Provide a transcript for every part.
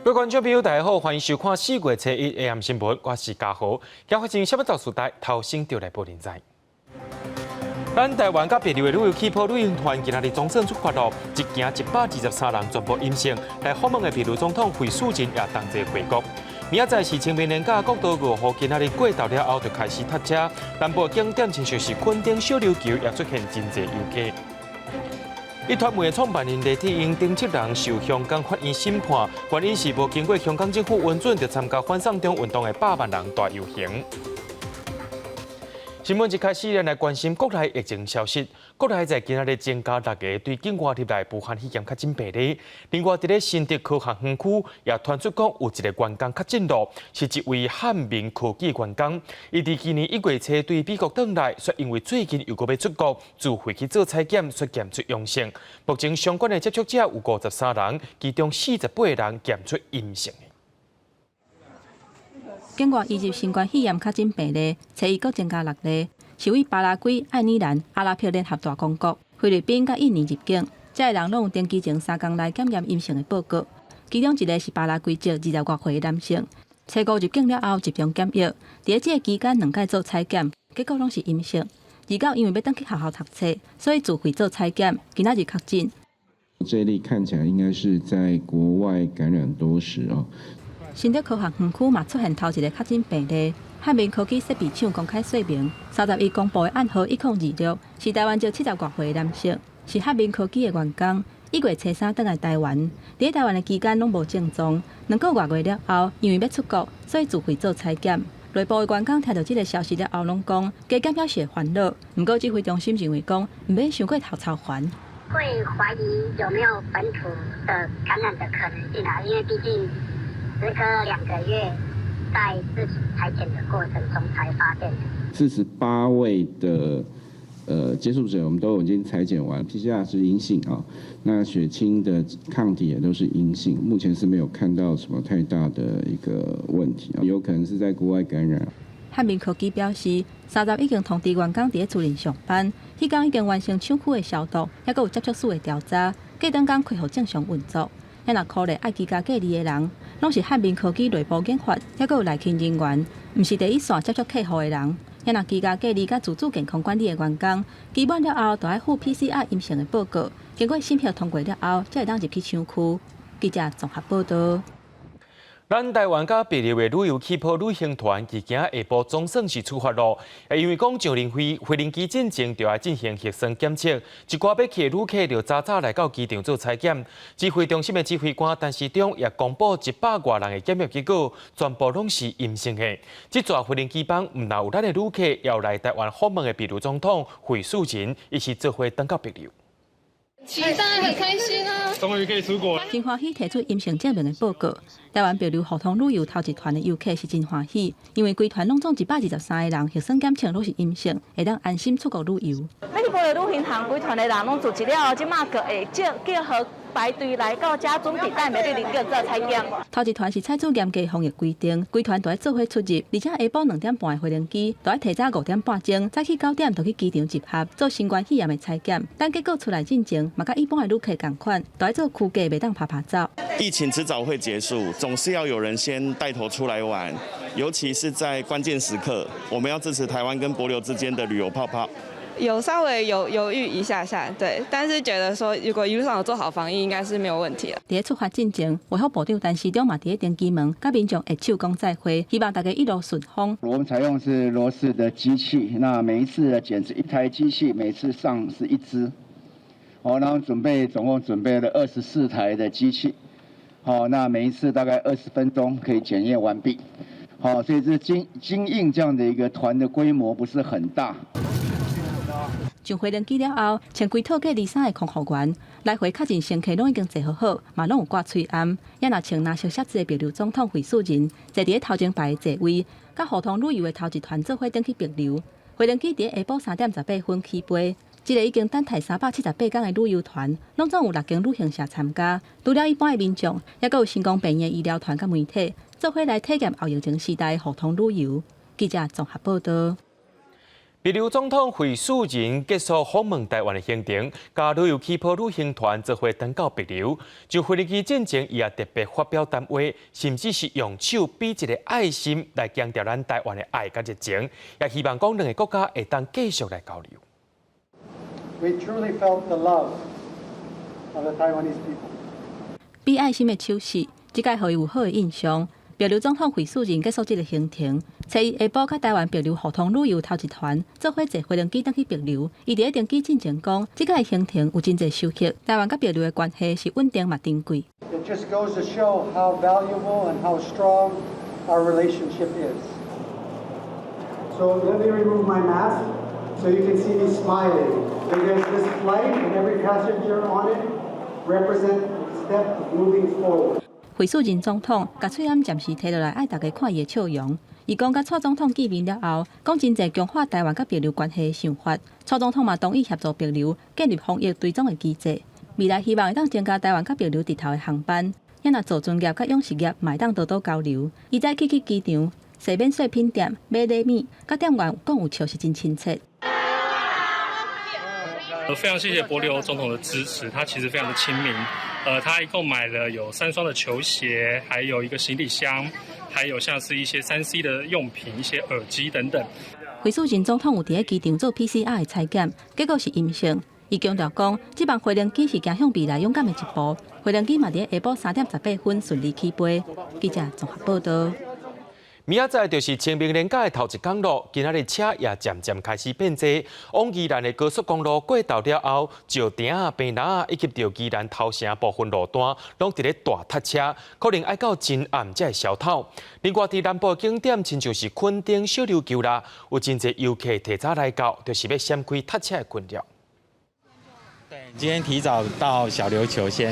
各位觀眾朋友，大家好，歡迎收看4月初一 AM 新聞，我是嘉豪。今發生啥物大事代，頭先就來報您知。咱台灣佮帛琉的旅遊氣泡旅行團今仔日總算出發囉，一行123人全部陰性。來訪問的帛琉總統惠恕仁也同齊回國。明仔載是清明連假，國道5號今仔日過頭了後就開始塞車。南部景點親像是墾丁小琉球也出現真濟遊客。壹傳媒的創辦人黎智英頂七人受香港法院審判，原因是無經過香港政府允准就參加反送中運動的百萬人大遊行。新聞一開始，咱來關心國內疫情消息。國內在今仔日增加六个對境外入來武漢肺炎確診病例。另外，佇咧新竹科學園區也傳出講有一个員工確診囉，是一位漢明科技員工。伊佇今年1月初對美國轉來，卻因為最近又閣欲出國，自費去做採檢，卻檢出陽性。目前相關的接觸者有53人，其中48人檢出陰性。境外移入新冠肺炎確診病例，初一閣增加六例，是對巴拉圭、愛爾蘭、阿拉伯聯合大公國、菲律賓佮印尼入境，這个人攏有登機前3工內檢驗陰性的報告。其中一个是巴拉圭籍20外歲的男性，初五入境了後集中檢疫，佇咧這个期間兩擺做採檢，結果攏是陰性。29因為欲轉去學校讀冊，所以自費做採檢，今仔日確診。這例看起來應該是在國外感染多時哦。新竹科學園區嘛出現頭一个確診病例，漢明科技設備廠公開說明，31公布的案號1026，是台灣籍70外歲的男性，是漢明科技的員工。1月初三轉來台灣，佇台灣的期間攏無症狀，2個外月了後，因為欲出國，所以自費做採檢。內部的員工聽著這个消息了後，攏講加檢表示會煩惱，毋過指揮中心認為講毋免傷過頭操煩。會懷疑有沒有本土的感染的可能性啊，因為畢竟時隔2個月，在自己採檢的過程中才發現。48位的接觸者，我們都已經採檢完，PCR 是陰性啊，那血清的抗體也都是陰性，目前是沒有看到什麼太大的一個問題啊，有可能是在國外感染。漢明科技表示，30已經通知員工佇咧厝內上班，彼工已經完成廠區的消毒，猶閣有接觸史的調查，過兩工恢復正常運作。猶若苦力愛居家隔離的人，攏是漢明科技內部研發，猶閣有內勤人員，毋是第一線接觸客戶的人。猶若居家隔離佮自主健康管理的員工，期滿了後，著愛附 PCR 陰性的報告，經過審核通過了後，才會當入去廠區。記者綜合報導。咱台灣佮帛琉的旅遊氣泡旅行團，佇今下晡總算是出發囉。因為講上任飛飛行機進前就愛進行核酸檢測，一寡欲去的旅客就早早來到機場做採檢。指揮中心的指揮官陳時中也公布100外人的檢驗結果，全部攏是陰性的。這逝飛行機班毋但有咱的旅客，也有來台灣訪問的帛琉總統惠恕仁，伊是做伙轉到帛琉。期待，很開心啊！終於可以出國。真歡喜提出陰性證明的報告。台灣帛琉互通旅遊頭一團的遊客是真歡喜，因為規團攏總123個人核酸檢測攏是陰性，會當安心出國旅遊。欲去帛琉旅行團，規團的人攏組織了後，這馬閣會叫叫號排隊來到遮準備等欲入境做採檢。頭一團是採取嚴格防疫規定，規團都愛做伙出入，而且下晡2點半的飛行機，都愛提早5點半鐘，早起9點就去機場集合做新冠肺炎的採檢。等結果出來進前，嘛佮一般的旅客仝款，都愛做區隔，袂當趴趴走。疫情遲早會結束，總是要有人先帶頭出來玩，尤其是在關鍵時刻，我們要支持台灣跟帛琉之間的旅遊泡泡。有稍微有猶豫一下下，對，但是覺得說如果一路上有做好防疫，應該是沒有問題的。佇咧出發進前，衛福部長陳時中嘛佇咧登機門，佮民眾握手講再會，希望大家一路順風。我們採用是羅氏的機器，那每一次的檢測一台機器，每次上是一支，好，然後準備總共準備了24台的機器，好，那每一次大概20分鐘可以檢驗完畢，好，所以這經經營這樣的一個團的規模不是很大。上飛行機了後，穿規套隔離衫的空服員來回確認乘客攏已經坐好好，嘛攏有掛喙罨。猶若穿藍色靴子的帛琉總統惠恕仁坐佇咧頭前排的座位，佮互通旅遊的頭一團做伙轉去帛琉。飛行機佇下晡3點18分起飛。這个已經等待378工的旅遊團，攏總有六間旅行社參加。除了一般的民眾，猶閣有成功病院醫療團佮媒體，做伙來體驗後疫情時代的互通旅遊。記者綜合報導。帛琉總統惠恕仁結束訪問台灣的行程，佮旅遊氣泡旅行團做伙轉到帛琉。就飛機進前，伊也特別發表談話，甚至是用手比一个愛心來強調咱台灣的愛佮熱情，也希望講兩个國家會當繼續來交流。 We truly felt the love of the Taiwanese people. 比愛心的手勢，這擺予伊有好的印象。帛琉總統惠恕仁結束這个行程，初一下晡佮台灣帛琉互通旅遊頭一團做伙坐飛行機轉去帛琉。伊佇咧登機進前講，這擺行程有真濟收穫。台灣佮帛琉的關係是穩定嘛珍貴。 It just goes to show how valuable and how strong our relationship is. So let me remove my mask so you can see me smiling, because this flight and every passenger on it represent a step of moving forward. 惠恕仁總統共喙罨暫時提落來，愛大家看伊的笑容。伊講，佮蔡總統見面了後，講真濟強化台灣佮帛琉關係的想法。蔡總統嘛同意協助帛琉建立防疫追蹤的機制，未來希望會當增加台灣佮帛琉直頭的航班。遐若造船業佮養殖業嘛會當多多交流。伊早起去機場，踅免稅品店買禮物，佮店員講有笑是真親切。非常謝謝帛琉總統的支持，他其實非常的親民。他一共買了有三雙的球鞋，還有一個行李箱，還有像是一些3C 的用品、一些耳機等等。惠恕仁總統有佇咧機場做 PCR 的採檢，結果是陰性。伊強調講，這班飛行機是走向未來勇敢的一步。飛行機嘛佇咧下晡3點18分順利起飛。記者綜合報道。明仔載就是清明連假的頭一工囉，今仔日車也漸漸開始變濟。往宜蘭的高速公路過頭了後，石碇、坪林以及著宜蘭頭城部分路段，攏佇咧大塞車，可能愛到真暗才會消透。另外，佇南部景點，親像是墾丁小琉球啦，有真濟遊客提早來到，就是欲閃開塞車的困擾。對，今天提早到小琉球先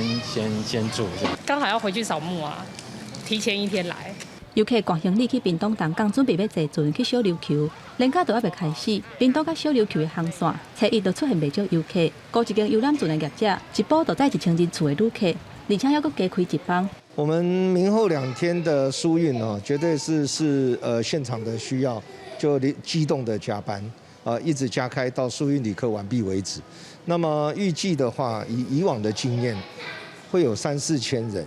住，剛好要回去掃墓啊，提前一天來。遊客攜行李去屏東東港，準備欲坐船去小琉球。連假都猶未開始，屏東佮小琉球的航線，初一就出現袂少遊客。孤一間遊覽船的業者，一晡就載1000人次的旅客，而且猶閣加開一班。我們明後2天的疏運哦，絕對是現場的需要，就機動的加班，啊，一直加開到疏運旅客完畢為止。那麼預計的話，以以往的經驗，會有三四千人。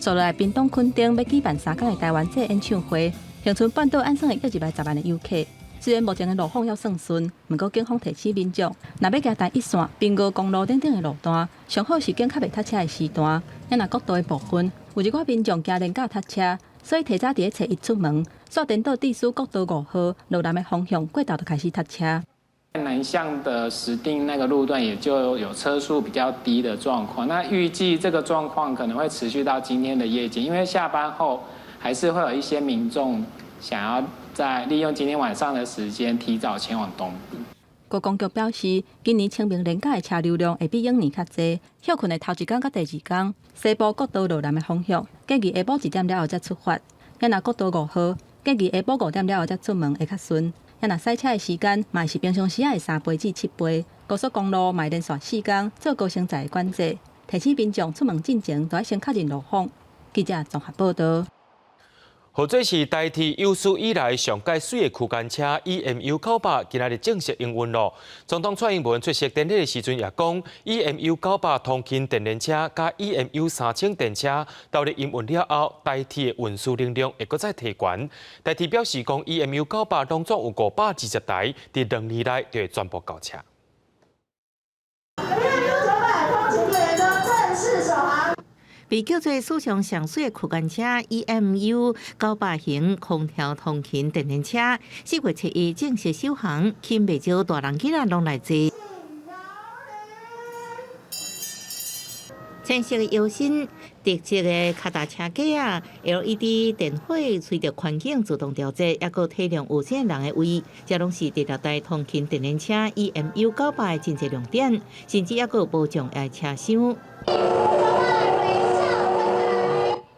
接落來，屏東墾丁欲舉辦3工的台灣祭演唱會，恆春半島按算會約入來10萬的遊客。雖然目前的路況猶算順，毋過警方提醒民眾，若欲行台一線、屏高公路等等的路段，上好是揀較袂塞車的時段。若國道的部分，有一寡民眾驚連假塞車，所以提早佇咧初一出門，煞顛倒致使國道5號路南的方向過頭就開始塞車。南向的石碇那個路段也就有車速比較低的狀況，那預計這個狀況可能會持續到今天的夜間，因為下班後還是會有一些民眾想要在利用今天晚上的時間提早前往東部。觀光局表示，今年清明連假的車流量會比往年較濟。歇睏的頭一工佮第二工，西部國道路南的方向建議下晡1點了後才出發；若國道5號建議下晡5點了後才出門會較順。若駛車的時間嘛是平常時仔的3倍至7倍。高速公路嘛連續4工做高升載的管制，提醒民眾出門進前都愛先確認路況。記者綜合報道。號做是台鐵有史以來上蓋媠的區間車 EMU 900，今仔日正式營運囉。總統蔡英文出席典禮的時陣也講，EMU 900通勤電聯車佮 EMU 3000電車投入營運了後，台鐵的運輸能量會閣再提懸。台鐵表示講，EMU 900攏總有520台，佇2年內就會全部交車。 EMU 900通勤電聯車正式首航。被叫做史上上媠的區間車 EMU 900型空調通勤電聯車，4月7日正式首航，吸引袂少大人囡仔攏來坐。淺色的腰身，特製的跤踏車架仔，LED 電火隨著環境自動調節，猶閣體諒有線人的位，這攏是第六代通勤電聯車 EMU 900的真濟亮點，甚至猶閣有無障礙車廂。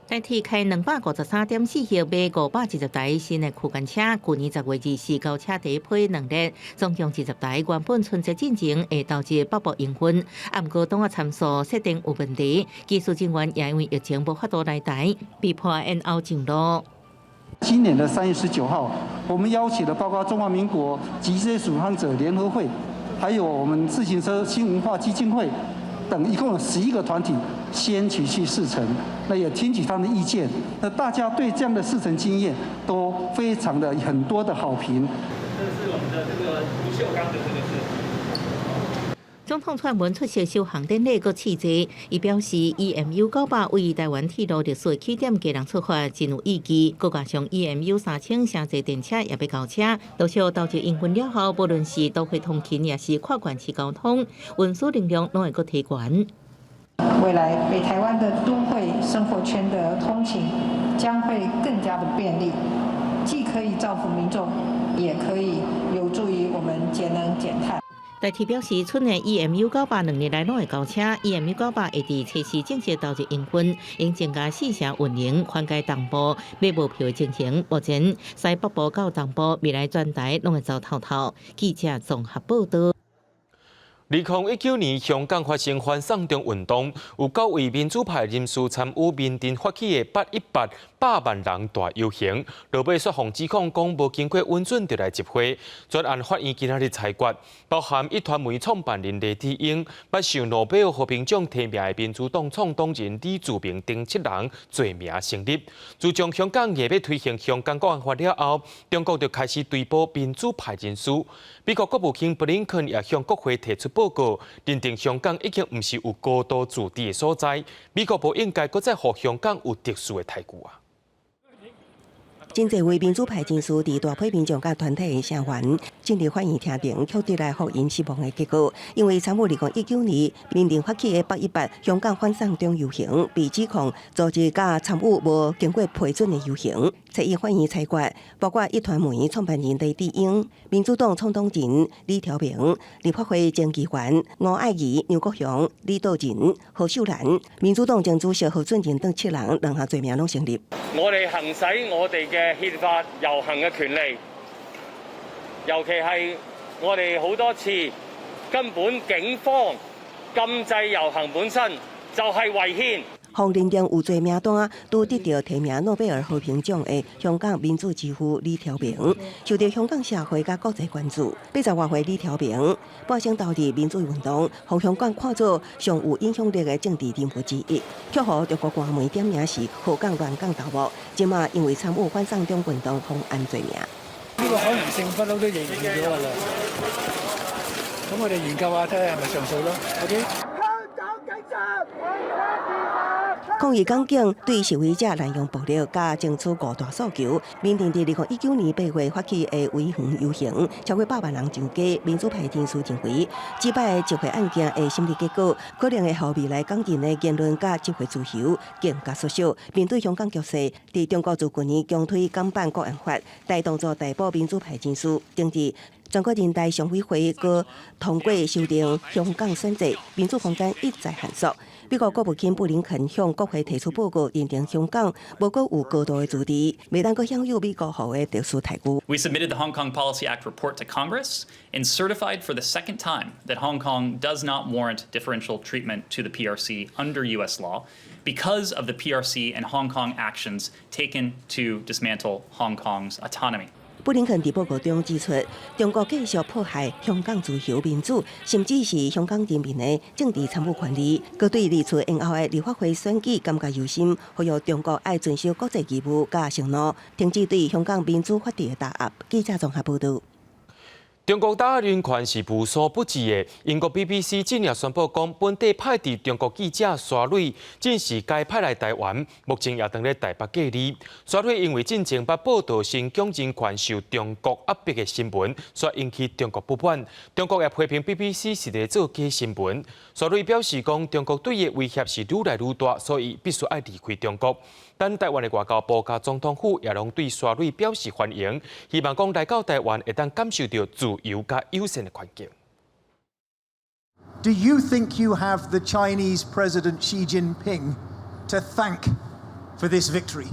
台鐵開253.4億買520台新的區間車，去年10月24交車第一批兩列，總共20台。原本春節進前會投入北部營運，毋過檔案參數設定有問題，技術人員也因為疫情無法度來台，被迫延後上路。今年的3月19號，我們邀請了包括中華民國脊椎損傷者聯合會，還有我們自行車新文化基金會等，一共有11個團體先期去試乘，那也聽取他們的意見。那大家對這樣的試乘經驗都非常的很多的好評。這是我們的這個不鏽鋼的這個設計。總統蔡英文出席首航典禮，閣試坐。伊表示，EMU 900為台灣鐵路歷史起點基隆出發，真有意義。閣加上 EMU 3000城際電車也欲交車，陸續投入營運了後，無論是都會通勤，抑是跨縣市交通，運輸能量攏會閣提懸。未來北台灣的都會生活圈的通勤將會更加的便利，既可以造福民眾，也可以有助於我們節能減碳。台鐵表示，春的 EMU 9002日內攏會交車，EMU 九百會佇測試正式投入營運，應增加四成運能，緩解東部買無票的情形。目前西北部到東部未來全台攏會走透透。記者綜合報導。2019年，香港發生反送中運動，有九位民主派人士參與民陣發起的818百萬人大遊行，落尾煞予指控講無經過允准就來集會。專案法院今仔日裁決，包含壹傳媒創辦人黎智英、捌受諾貝爾和平獎提名的民主黨創黨人李柱銘等七人罪名成立。自從香港硬欲推行香港國安法了後，中國就開始追捕民主派人士。美國國務卿布林肯也向國會提出報告，認定香港已經毋是有高度自治的所在，美國無應該閣再予香港有特殊的待遇啊！真濟位民主派人士佇大批民眾佮團體的聲援，進入法院聽庭，卻得來予𪜶失望的結果。因為參與2019年民陣發起的818香港反送中遊行，被指控組織佮參與無經過批准的遊行。初一法院裁決，包括壹傳媒創辦人黎智英、民主黨創黨人李柱銘、立法會前議員吳靄儀、梁國雄、李道仁、何秀蘭、民主黨前主席何俊仁等七人，兩項罪名攏成立。我哋行使我哋嘅憲法遊行嘅權利，尤其係我哋好多次根本警方禁制遊行本身就係違憲。予認定有罪名單，拄得著提名諾貝爾和平獎的香港民主之父李柱銘，受到香港社會佮國際關注。80外歲李柱銘，半生投入民主運動，予香港看做上有影響力的政治人物之一，卻予中國官媒點名是禍港亂港頭目。這馬因為參與反送中運動，予按罪名。呢個可能性不嬲都認定咗㗎啦。咁我哋研究下睇下係咪上訴咯。OK。抗議港警對示威者濫用暴力，佮爭取五大訴求。民陣佇2019年8月發起的維園遊行，超過百萬人上街。民主派人士認為，這擺集會案件的審理結果，可能會予未來港人的言論佮集會自由更加縮小。面對香港局勢，佇中國自舊年強推港版國安法，大動作逮捕民主派人士，政治。全國人大常委會閣通過修訂香港選制，民主空間一再限縮。美國國務卿布林肯向國會提出報告，認定香港無閣有高度的自治，袂當閣享有美國予的特殊待遇。 We submitted the Hong Kong Policy Act report to Congress and certified for the second time that Hong Kong does not warrant differential treatment to the PRC under U.S. law because of the PRC and Hong Kong actions taken to dismantle Hong Kong's autonomy. 布林肯佇報告中指出，中國繼續迫害香港自由民主，甚至是香港人民的政治參與權利。閣對二次延後的立法會選舉感覺憂心，呼籲中國愛遵守國際義務佮承諾，停止對香港民主法治的打壓。記者綜合報導。中國打壓人權是無所不至的。英國 BBC 今日宣布講，本地派佇中國記者沙磊，正是改派來台灣，目前也當咧台北隔離。沙磊因為進前捌報導新疆人權受中國壓迫的新聞，所以引起中國不滿。中國也批評 BBC 是咧做假新聞。沙磊表示講，中國對伊的威脅是愈來愈大，所以必須愛離開中國。但台灣的外交部佮總統府也攏對沙磊表示歡迎，希望講來到台灣會當感受著自由佮友善的環境。 Do you think you have the Chinese President Xi Jinping to thank for this victory?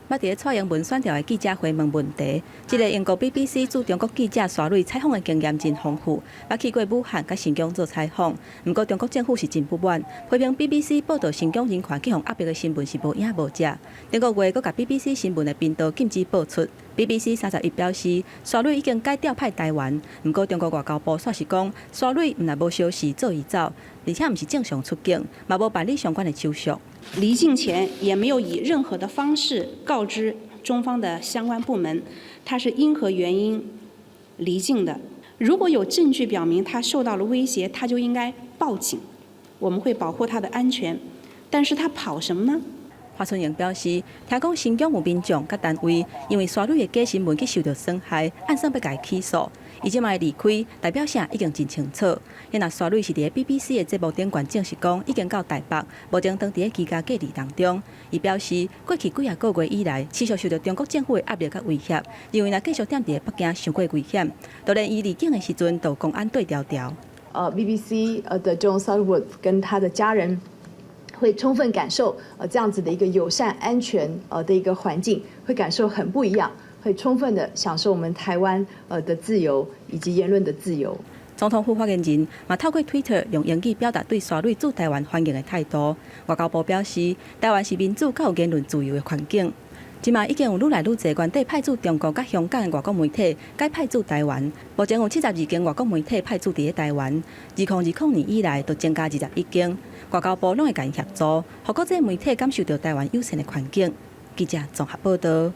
捌佇咧蔡英文選調的記者會問問題。這个英國 BBC 駐中國記者沙瑞採訪的經驗真豐富，捌去過武漢佮新疆做採訪。毋過中國政府是真不滿，批評 BBC 報導新疆人權予人壓迫的新聞是無影無跡。頂個月閣共 BBC 新聞的頻道禁止播出。BBC 31表示，沙瑞已經改調派台灣。毋過中國外交部煞是講，沙瑞毋但無消息做伊走，而且毋是正常出境，嘛無辦理相關的手續。離境前也沒有以任何的方式告知中方的相關部門，他是因何原因離境的。如果有證據表明他受到了威脅，他就應該報警，我們會保護他的安全。但是他跑什麼呢？華春瑩表示，聽講新疆有民眾佮單位因為沙瑞的假新聞去受著損害，按算欲共伊起訴。伊這擺離開，代表啥已經真清楚。若沙瑞是佇咧 BBC 的節目頂懸證實講，已經到台北，目前當佇咧居家隔離當中。伊表示，過去幾仔個月以來，持續受著中國政府的壓力佮威脅，認為若繼續踮佇咧北京傷過危險。就連伊離境的時陣，都有公安對牢牢。BBC 的 John Shuttleworth 跟他的家人，會充分感受這樣子的一個友善、安全的一個環境，會感受很不一樣，會充分的享受我們台灣的自由以及言論的自由。總統府發言人嘛透過 Twitter 用英語表達對沙瑞駐台灣歡迎的態度。外交部表示，台灣是民主佮有言論自由的環境。這馬已經有愈來愈濟原底派駐中國佮香港的外國媒體改派駐台灣。目前有72間外國媒體派駐佇咧台灣。2020年以來，就增加21間。外交部攏會共𪜶協助，予國際媒體感受著台灣友善的環境。記者綜合報導。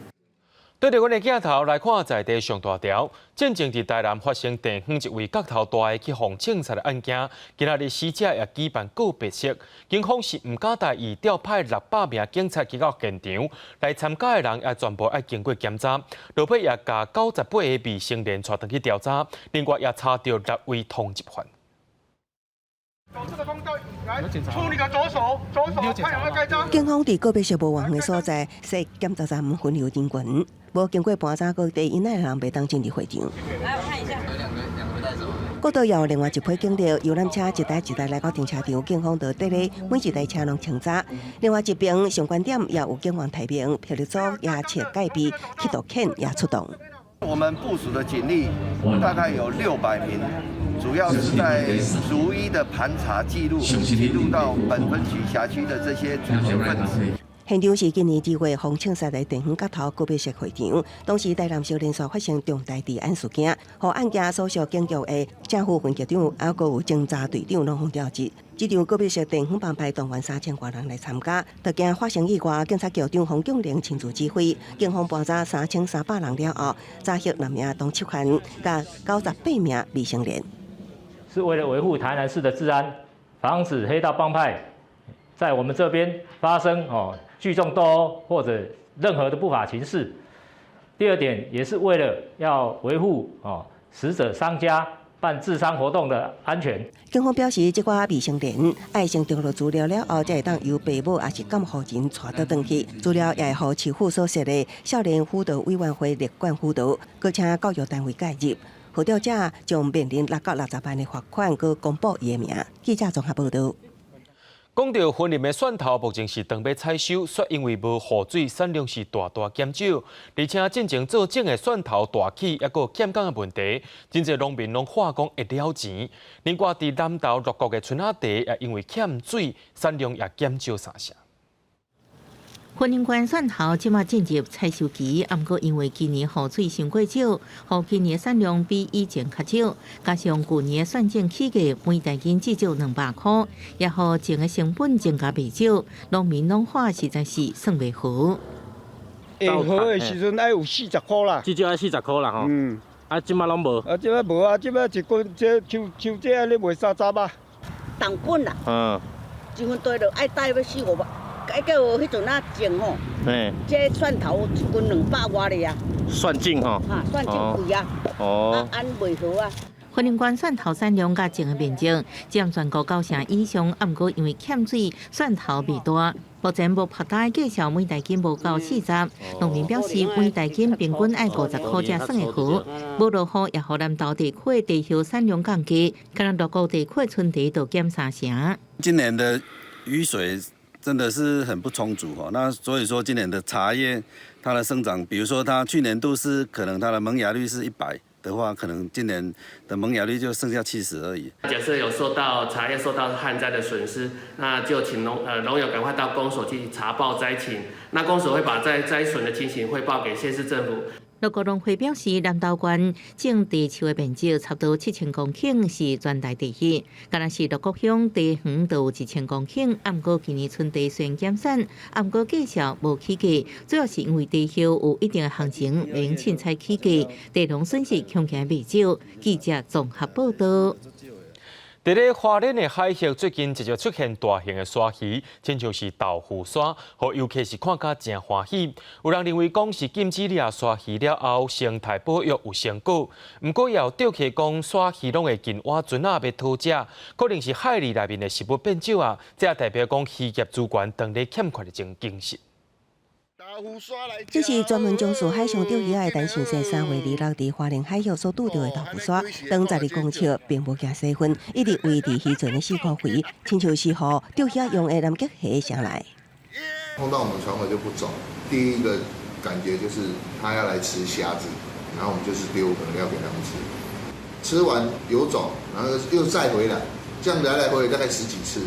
對著阮的鏡頭來看，在地上大條，進前佇台南發生地方一位角頭大的去予槍殺的案件，今仔日死者也舉辦告別式，警方是毋敢大意調派600名警察去到現場，來參加的人也全部愛經過檢查，落尾也共98個未成年帶轉去調查，另外也查著六位通緝犯。來，出你的左手，左手，看有沒有蓋章。警方佇告別式無偌遠的所在設檢查站分流人群，無經過盤查各地，𪜶的人袂當進入會場。來，我看一下。有兩個，兩個帶走。國道有另外一批警力，遊覽車一台一台來到停車場，警方就佇咧每一台車攏清查。另外一邊相關點也有警員待命，霹靂組也設戒備，緝毒犬也出動。我們部署的警力大概有600名，主要是在逐一的盤查記錄，記錄到本分局轄區的這些組織分子。現場是今年2月予槍殺的電園角頭告別式會場，當時台南市連續發生重大治安事件，予案件所屬警局的正副分局長，還閣有偵查隊長攏予調職。這場告別式地方幫派動員3000外人來參加，就驚發生意外，警察局長馮炯明親自指揮，警方盤查3300人了後，查獲六名通緝犯，佮98名未成年。是為了維護台南市的治安，防止黑道幫派在我們這邊發生哦聚眾鬥毆或者任何的不法情事。第二點，也是為了要維護哦死者喪家辦治喪活動的安全。警方表示，這寡未成年愛先登錄資料了後，才會當由爸母抑是監護人帶倒轉去。資料也會予市府所設的少年輔導委員會列管輔導，閣請教育單位介入。輔導者將面臨6到60萬的罰款，閣公布伊的名。記者綜合報導。講到雲林的蒜頭，目前是當欲採收，卻因為無雨水，產量是大大減少。而且進前做種的蒜頭大起，抑閣欠工的問題，真濟農民攏喊講會了錢。另外，佇南投六股的春仔茶也因為欠水，產量也減少三成。雲林縣蒜頭這馬進入採收期，毋過因為今年雨水傷過少，予今年產量比以前較少，加上舊年蒜種起價每大斤至少200箍，也予種的成本增加袂少，農民攏喊實在是算袂好。會好的時陣愛有40箍啦，至少愛40箍啦吼。嗯。啊，這馬攏無。啊，這馬無啊，這馬一斤這像像這按呢賣30啊。重本啦。一分地就愛貸欲四五百。該叫彼陣仔種吼，這蒜頭一斤200外咧啊！蒜種吼，哈，蒜種貴啊，啊，按袂好啊。雲林縣蒜頭產量佮種的面積佔全國九成以上，啊，毋過因為欠水，蒜頭袂大。目前無曝焦的價數每大斤無夠40。農民表示，每大斤平均愛50箍才算會好。無落雨也予南投地區的茶葉產量降低，敢若六股地區的春茶就減三成。今年的雨水真的是很不充足哈。那所以說今年的茶葉它的生長，比如說它去年度是可能它的萌芽率是100的話，可能今年的萌芽率就剩下70而已。假設有受到茶葉受到旱災的損失，那就請農友趕快到公所去查報災情，那公所會把災損的情形匯報給縣市政府。六股農會表示，南投縣種茶樹的面積差不多7000公頃，是全台第一。敢若是六股鄉茶園就有1000公頃，毋過今年春茶雖然減產，毋過價數無起價，主要是因為茶葉有一定的行情，免凊彩起價，茶農損失恐驚袂少。記者綜合報道。佇咧花蓮的海域，最近一直出現大型的鯊魚，親像是豆腐鯊，予遊客是看甲誠歡喜。有人認為講是禁止掠鯊魚了後，生態保育有成果。毋過也有釣客講，鯊魚攏會近倚船仔欲討食，可能是海裡內面的食物變少啊。這也代表講漁業資源當咧欠缺的種警示。這是專門從事海上釣魚的陳先生3月26佇花蓮海域所拄著的豆腐鯊，長12公尺，並無驚洗粉，一直圍佇漁船的四箍圍，親像是予釣魚用的南極蝦聲來。碰到我們船尾就不走，第一個感覺就是他要來吃蝦子，然後我們就是丟饵料給他們吃，吃完游走，然後又再回來，這樣來來回回大概十幾次。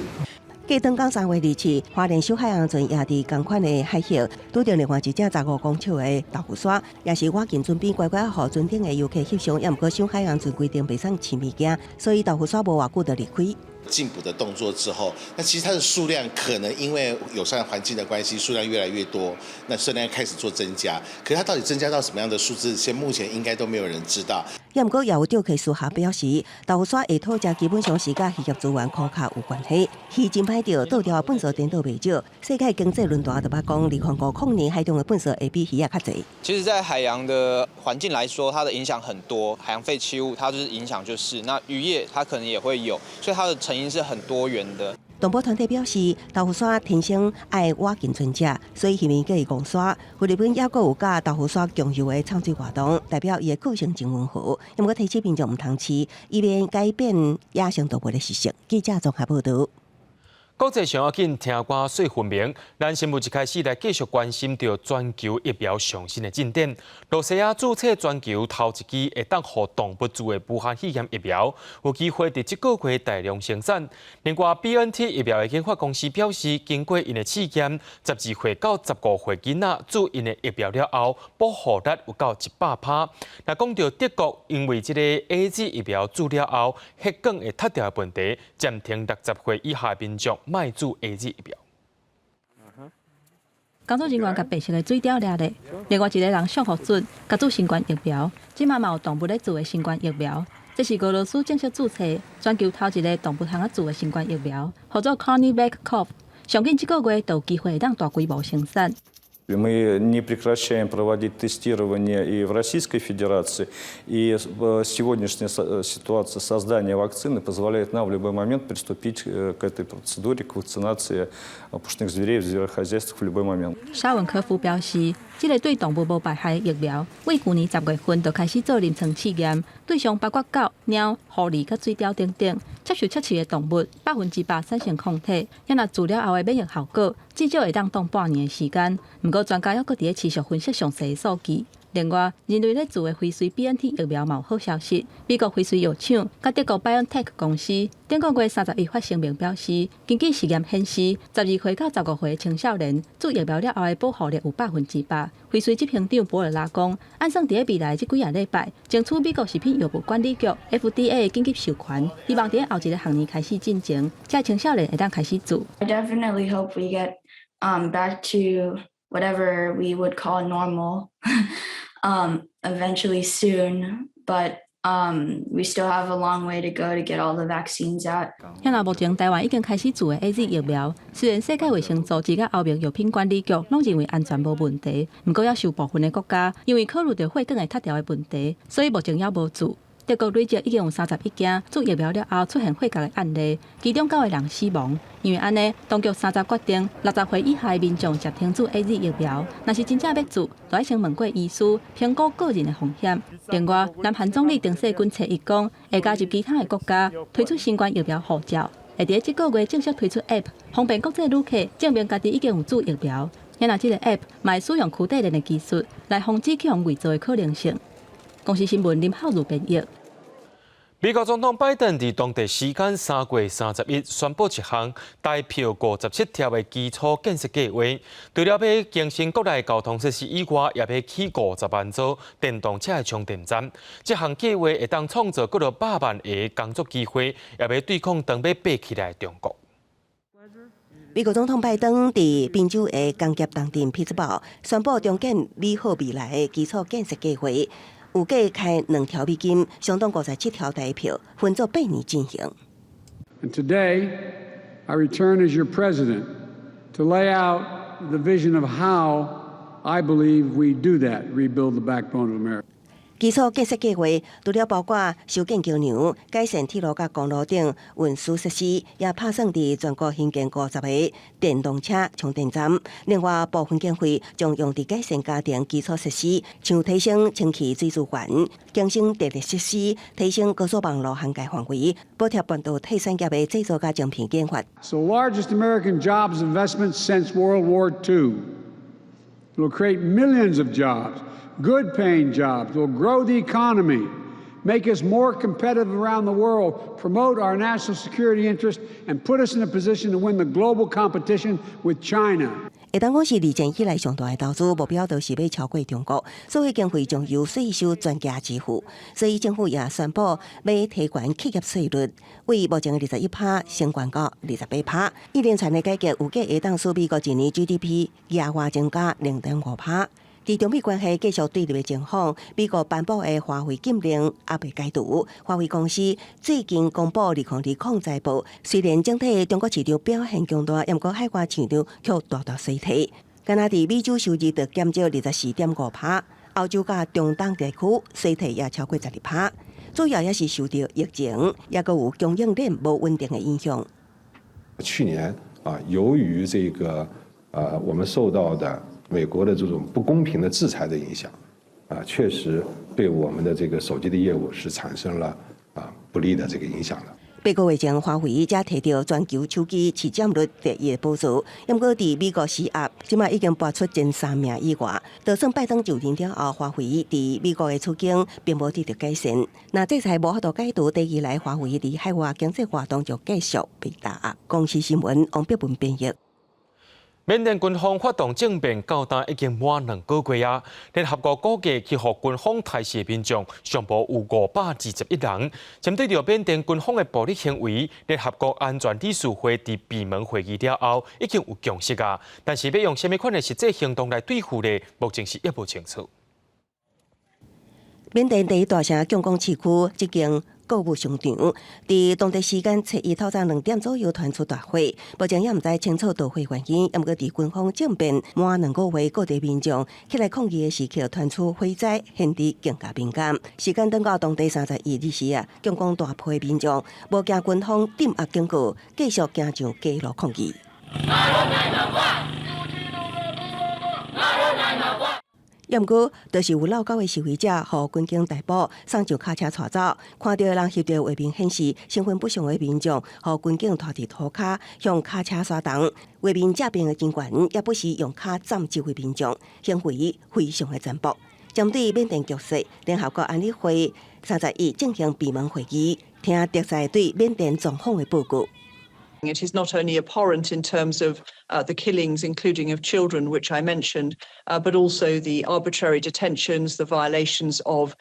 過轉工3月27，花蓮小海洋船也佇仝款的海域，拄著另外一隻15公尺的豆腐鯊，也是倚近船邊乖乖予船頂的遊客翕相，也毋過小海洋船規定袂使飼物件，所以豆腐鯊無偌久就離開。禁捕的動作之後，那其實它的數量可能因為友善環境的關係，數量越來越多，那數量開始做增加。可是它到底增加到什麼樣的數字，現目前應該都沒有人知道。也毋過也有釣客私下表示，豆腐鯊會討食基本上是佮漁業資源枯竭有關係。魚真歹釣，倒釣的糞埽顛倒袂少。世界經濟論壇就捌講，2050年海中的糞埽會比魚仔較濟。其實，在海洋的環境來說，它的影響很多。海洋廢棄物，它就是影響就是，那漁業它可能也會有，所以它的成因是很多元的。動保團體表示，豆腐鯊天生愛倚近船隻，所以漁民叫伊戇鯊。菲律賓猶閣有佮豆腐鯊共游的藏水活動，代表伊的個性真溫和。毋過提醒民眾毋通飼，以免改變野生動物的習性。記者綜合報導。國際上要緊聽歌說分明，咱新聞一開始來繼續關心著全球疫苗上新的進展。露西亞注冊全球頭一支會當予動物注的武漢肺炎疫苗，有機會佇這個月大量生產。另外，BNT 疫苗的研發公司表示，經過𪜶的試驗，12歲到15歲囡仔注𪜶的疫苗了後，保護率有到100%。若講著德國，因為這个 AZ 疫苗注了後，血管會塌掉的問題，暫停60歲以下民眾莫注 AZ 疫苗。工作人員共白色的水貂掠咧，另外一個人束縛準，共注新冠疫苗。這馬嘛有動物咧注的新冠疫苗，這是俄羅斯正式注冊全球頭一个動物通仔注的新冠疫苗，號做 Carnivac-Cov。上緊這個月就有機會會當大規模生產。 Мы не прекращаем проводить тестирование и в Российской Федерации, и сегодняшняя ситуация создания вакцины позволяет нам в любой момент приступить к этой процедуре, к вакцинации пушных зверей в зверохозяйствах в любой момент. 沙文科夫表示，這个對動物無排害的疫苗，對舊年10月份就開始做臨床試驗，對象包括狗、貓、狐狸佮水貂等等。接受測試的動物100%產生抗體，若注了後的免疫效果至少會當擋半年的時間。毋過專家猶閣佇咧持續分析詳細的數據。另外，人類咧注的輝瑞 BNT 疫苗嘛有好消息，美國輝瑞藥廠佮德國 BioNTech 公司頂個月31發聲明表示，根據實驗顯示，12歲到15歲青少年注疫苗了後的保護力有100%。輝瑞執行長博爾拉講，按算佇咧未來這幾仔禮拜，爭取美國食品藥物管理局 FDA 的緊急授權，希望佇咧後一个學年開始進前，這青少年會當開始注。 I definitely hope we get back to whatever we would call normal eventually soon, but we still have a long way to go to get all the vaccines out. 遐若目前台灣已經開始注的 AZ 疫苗，雖然世界衛生組織佮歐盟藥品管理局攏認為安全無問題，毋過猶受部分的國家因為考慮著血管會塌掉的問題，所以目前猶無注。德國累計已經有31件注疫苗了後出現血結的案例，其中九個人死亡。因為按呢，當局三十決定60歲以下的民眾暫停注 AZ 疫苗。若是真正欲注，就愛先問過醫師，評估個人的風險。另外，南韓總理丁世均初一講，會加入其他的國家推出新冠疫苗護照。會佇這個月正式推出 App，方便國際旅客證明家己已經有注疫苗。若這個 App 嘛會使用區塊鏈的技術來防止去予偽造的可能性。公視新聞林浩如編譯。美國總統拜登佇當地時間3月31宣布一項台票57兆的基礎建設計劃，除了欲更新國內交通設施以外，也欲起50萬座電動車的充電站。這項計劃會當創造閣落百萬个工作機會，也欲對抗當欲爬起來的中國。美國總統拜登佇賓州的工業重鎮匹茲堡宣布重建美好未來的基礎建設計劃。預計開2兆美金，相當57兆台票，分做8年進行。 And today, I return as your president to lay out the vision of how I believe we do that, rebuild the backbone of America. 基礎建設計劃除了包括修建橋梁、改善鐵路佮公路等運輸設施，也拍算佇全國興建50個電動車充電站。另外，部分經費將用佇改善家庭基礎設施，像提升清氣水資源、更新電力設施、提升高速網路涵蓋範圍、補貼半導體產業的製造佮晶片研發。 The largest American jobs investment since World War II. It will create millions of jobs. Good-paying jobs, will grow the economy, make us more competitive around the world, promote our national security interests, and put us in a position to win the global competition with China. 會當講是二戰以來上大的投資目標，就是欲超過中國，所以經費將由稅收轉嫁支付。所以政府也宣布欲提懸企業稅率，為目前的21趴升懸到28趴。一連串的改革預計會當使美國一年 GDP 額外增加0.5趴。佇中美關係繼續對立的情況，美國頒布的華為禁令猶未解除。華為公司最近公布2020財報，雖然整體中國市場表現強大，毋過海外市場卻大大衰退。敢若佇美洲收入就減少24.5趴，歐洲佮中東地區衰退也超過12趴，主要也是受著疫情，抑閣有供應鏈無穩定的影響。去年啊，由於這個我們受到的美國的這種不公平的制裁的影響，啊，確實對我們的這個手機的業務是產生了不利的這個影響的。8個月前，華為才提著全球手機市佔率第一的寶座，毋過佇美國施壓，這擺已經跋出前三名以外。就算拜登就任了後，華為佇美國的處境並無得著改善。若制裁無法度解除，短期來華為佇海外經濟活動就繼續被打壓。公視新聞王碧文編譯。緬甸軍方發動政變到今已經滿2個月啊！聯合國估計去予軍方刣死的民眾上無有521人。針對著緬甸軍方的暴力行為，聯合國安全理事會佇閉門會議了後已經有共識啊，但是欲用啥物款的實際行動來對付呢？目前是猶無清楚。緬甸第一大城仰光市區這間購物商場，佇當地時間初一透早2點左右傳出大火，目前也毋知清楚導火原因。毋過佇軍方政變滿2個月，各地民眾起來抗議的時刻，傳出火災，顯得更加敏感。時間轉到當地31日時啊，仰光大批民眾無驚軍方鎮壓警告，繼續行上街路抗議。猶毋過，就是有落勾的示威者，予軍警逮捕，送上卡車帶走。看著人翕著畫面顯示，身份不詳的民眾，予軍警拖佇塗跤，向卡車徙動。畫面這邊的警員也不時用跤斬這位民眾，行為非常的殘暴。針對緬甸局勢，聯合國安理會31進行閉門會議，聽特使對緬甸狀況的報告。 It is not only abhorrent in terms of the killings, including of children, which I mentioned, but also the arbitrary detentions, the violations of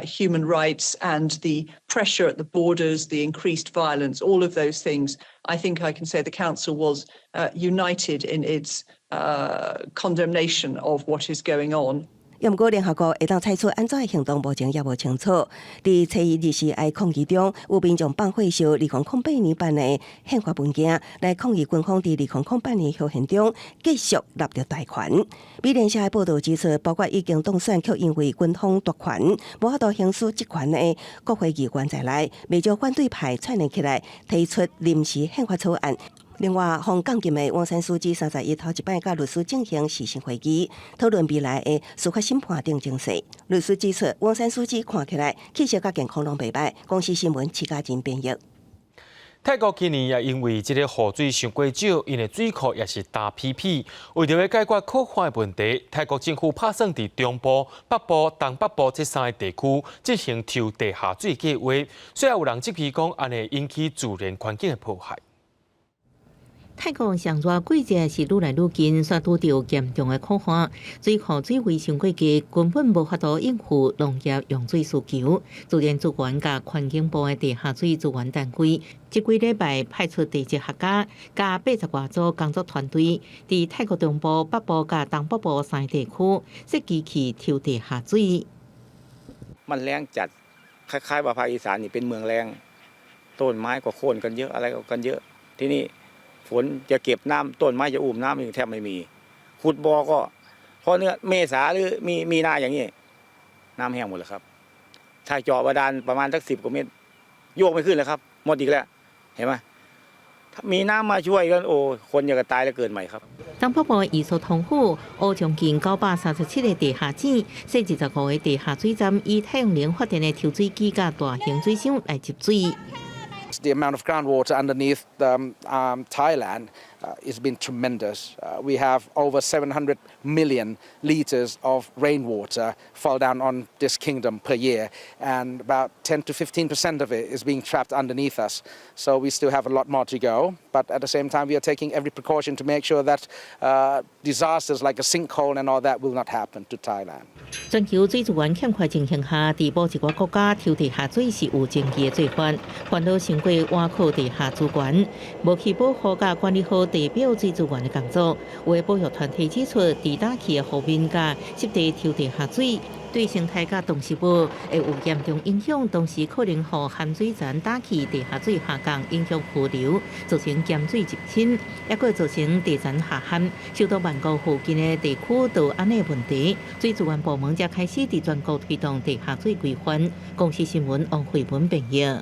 human rights, and the pressure at the borders, the increased violence, all of those things. I think I can say the Council was united in its condemnation of what is going on. 毋過聯合國會當採取按怎的行動，目前猶無清楚。佇初一日時愛抗議中，有民眾放火燒2008年頒的憲法文件，來抗議軍方佇2008年修憲中繼續納著大權。美聯社的報道指出，包括已經當選卻因為軍方奪權，無法度行使職權的國會議員在內，袂少反對派串聯起來提出臨時憲法草案。另外，予監禁的翁山蘇姬31頭一擺佮律師進行視訊會議，討論未來的司法審判等情勢。律師指出，翁山蘇姬看起來氣色佮健康攏袂䆀。公視新聞徐家仁編譯。泰國今年也因為這个雨水傷過少，𪜶的水庫也是焦敝敝。為著欲解決渴旱的問題，泰國政府拍算佇中部、北部、東北部這三个地區進行抽地下水計畫。雖然有人質疑講，按呢會引起自然環境的破壞。泰國上熱季節是愈來愈近，煞拄著嚴重的苦旱，水庫水位傷過低，根本無法度應付農業用水需求。自然資源佮環境部的地下水資源單位，這幾禮拜派出地質學家佮80外組工作團隊，佇泰國中部、北部佮東北部三个地區設機器抽地下水。 มันแล้งจัดคล้ายๆว่าภาคอีสานนี่เป็นเมืองแล้งต้นไม้ก็โค่นกันเยอะอะไรก็กันเยอะที่นี่ฝนจะเก็บน้ำต้นไม้จะอุ้มน้ำนี่แทบไม่มีขุดบ่อก็พอเนื้อเมษาหรือมีมีนาอย่างนี้น้ำแห้งหมดแล้วครับถ้าเจาะบาดาลประมาณสัก10กว่าเมตรโยกไม่ขึ้นแล้วครับหมดอีกแล้วเห็นไหมถ้ามีน้ำมาช่วยกันโอ้คนอยากจะตายแล้วเกิดใหม่ครับ東北部藝術通府挖將近937個地下井，設25個地下水站，以太陽能發電的抽水機佮大型水箱來集水。 The amount of groundwater underneath Thailand has been tremendous. We have over 700 million liters of rainwater fall down on this kingdom per year, and about 10 to 15% of it is being trapped underneath us. So we still have a lot more to go, but at the same time, we are taking every precaution to make sure that disasters like a sinkhole and all that will not happen to Thailand. 全球水資源欠缺情形下，佇某一個國家抽地下水是有爭議的做法，煩惱傷過倚靠地下資源，無去保護佮管理好地表水資源的工作。有的保育團體指出，佇打氣的湖面佮濕地抽地下水，對生態佮動植物會有嚴重影響，同時可能予含水層打氣地下水下降，影響河流，造成鹹水入侵，抑閣造成地層下陷。首都曼谷附近的地區都有按呢問題，水資源部門才開始佇全國推動地下水規範。公視新聞王慧文編譯。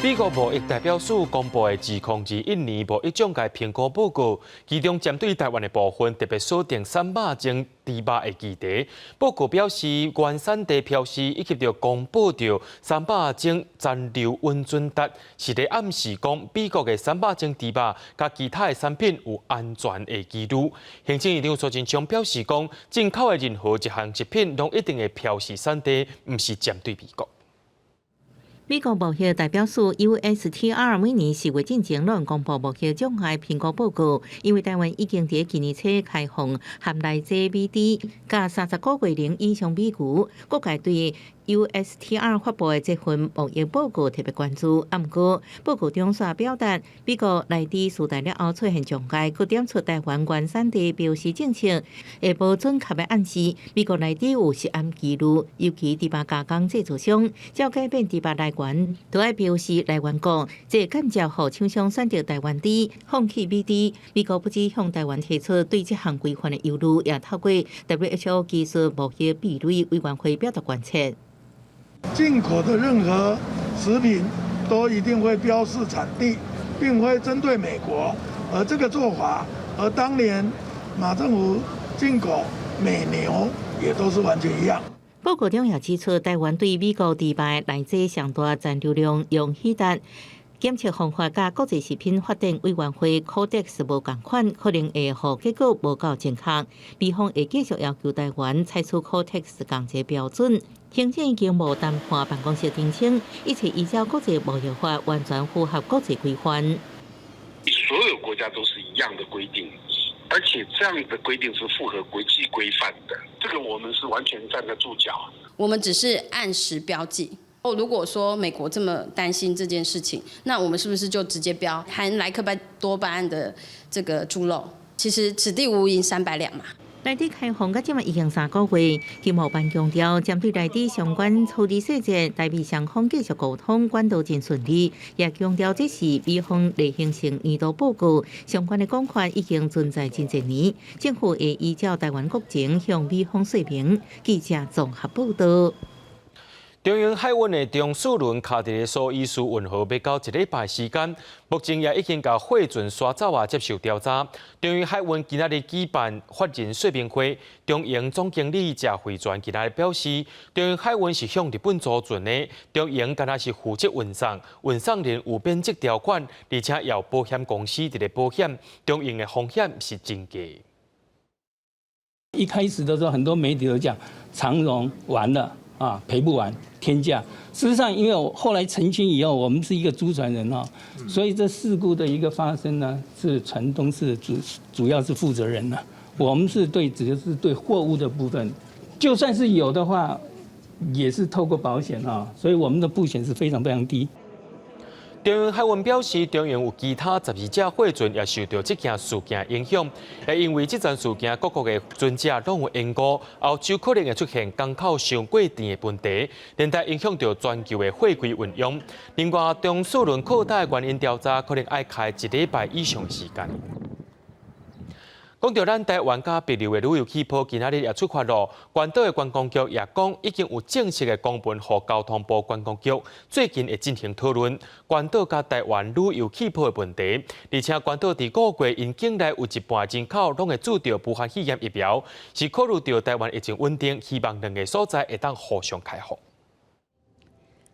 美國貿易代表署公布的2021年貿易障礙評估報告，其中針對台灣的部分特別鎖定散肉種豬肉的議題。報告表示，原產地標示以及著公布著三百種殘留穩準值，是咧暗示講美國的散肉種豬肉佮其他的產品有安全的疑慮。行政院長蘇貞昌表示講，進口的任何一項食品攏一定會標示產地，毋是針對美國。美國貿易代表署 USTR 每年4月進前攏公布貿易障礙評估報告，因為台灣已經佇今年初開放含內製美豬，佮30個月齡以上美牛，各界對 USTR 發布的這份貿易報告特別關注。啊，毋過報告中煞表達美國內地時代了後出現障礙，閣點出台灣原產地標示政策會無準確的暗示美國內地有食安疑慮，尤其豬肉加工製造商，照改變豬肉來源，都愛標示來源國，這間接予廠商選擇台灣豬，放棄美豬。美國不只向台灣提出對這項規範的憂慮，也透過 WHO 技術貿易壁壘委員會表達關切。進口的任何食品都一定會標示產地，並非針對美國。而這個做法和當年馬政府進口美牛也都是完全一樣。報告中也指出，台灣對美國豬肉內製上大殘留量溶血值檢測方法佮國際食品發展委員會 Codex 無仝款，可能會予結果無夠正確。美方會繼續要求台灣採取 Codex 仝一個標準。行政經貿談判辦公室澄清，一切依照國際貿易法，完全符合國際規範。所有國家都是一樣的規定，而且這樣的規定是符合國際規範的，這個我們是完全站得住腳。我們只是按實標記。哦，如果說美國這麼擔心這件事情，那我們是不是就直接標含萊克多巴胺的這個豬肉？其實此地無銀三百兩嘛。內地開放到這馬已經3個月，經貿辦強調，針對內地相關處理細節，台美雙方繼續溝通，管道真順利。也強調這是美方例行性年度報告，相關的講法已經存在真濟年，政府會依照台灣國情向美方說明。記者綜合報道。長榮海運的中嗣輪卡佇咧蘇伊士運河欲到一禮拜時間，目前也已經共貨船徙走啊，接受調查。長榮海運今仔日舉辦法人說明會，長榮總經理謝惠全今仔日表示，長榮海運是向日本租船的，長榮敢若是負責運送，運送人有免責條款，而且有保險公司佇咧保險，長榮的風險是真低。一開始的時候，很多媒體都講長榮完了。啊，賠不完，天價。事實上，因為我後來澄清以後，我們是一個租船人哦，所以這事故的一個發生呢，是船東是主要是負責人啦。我們是對，只是對貨物的部分，就算是有的話，也是透過保險啊，所以我們的風險是非常非常低。長榮海運表示，長榮有其他12隻貨船也受到這件事件影響，會因為這樁事件，各國的船隻攏有延誤，後週可能會出現港口傷過甜的問題，連帶影響到全球的貨櫃運用。另外，中嗣輪擴大的原因調查，可能愛開一禮拜以上的時間。講到咱台灣佮帛琉的旅遊氣泡，今仔日也出發囉。關島的觀光局也講，已經有正式的公文予交通部觀光局，最近會進行討論關島佮台灣旅遊氣泡的問題。而且關島佇五月𪜶境內有一半人口攏會注著武漢肺炎疫苗，是考慮到台灣疫情穩定，希望兩个所在會當互相開放。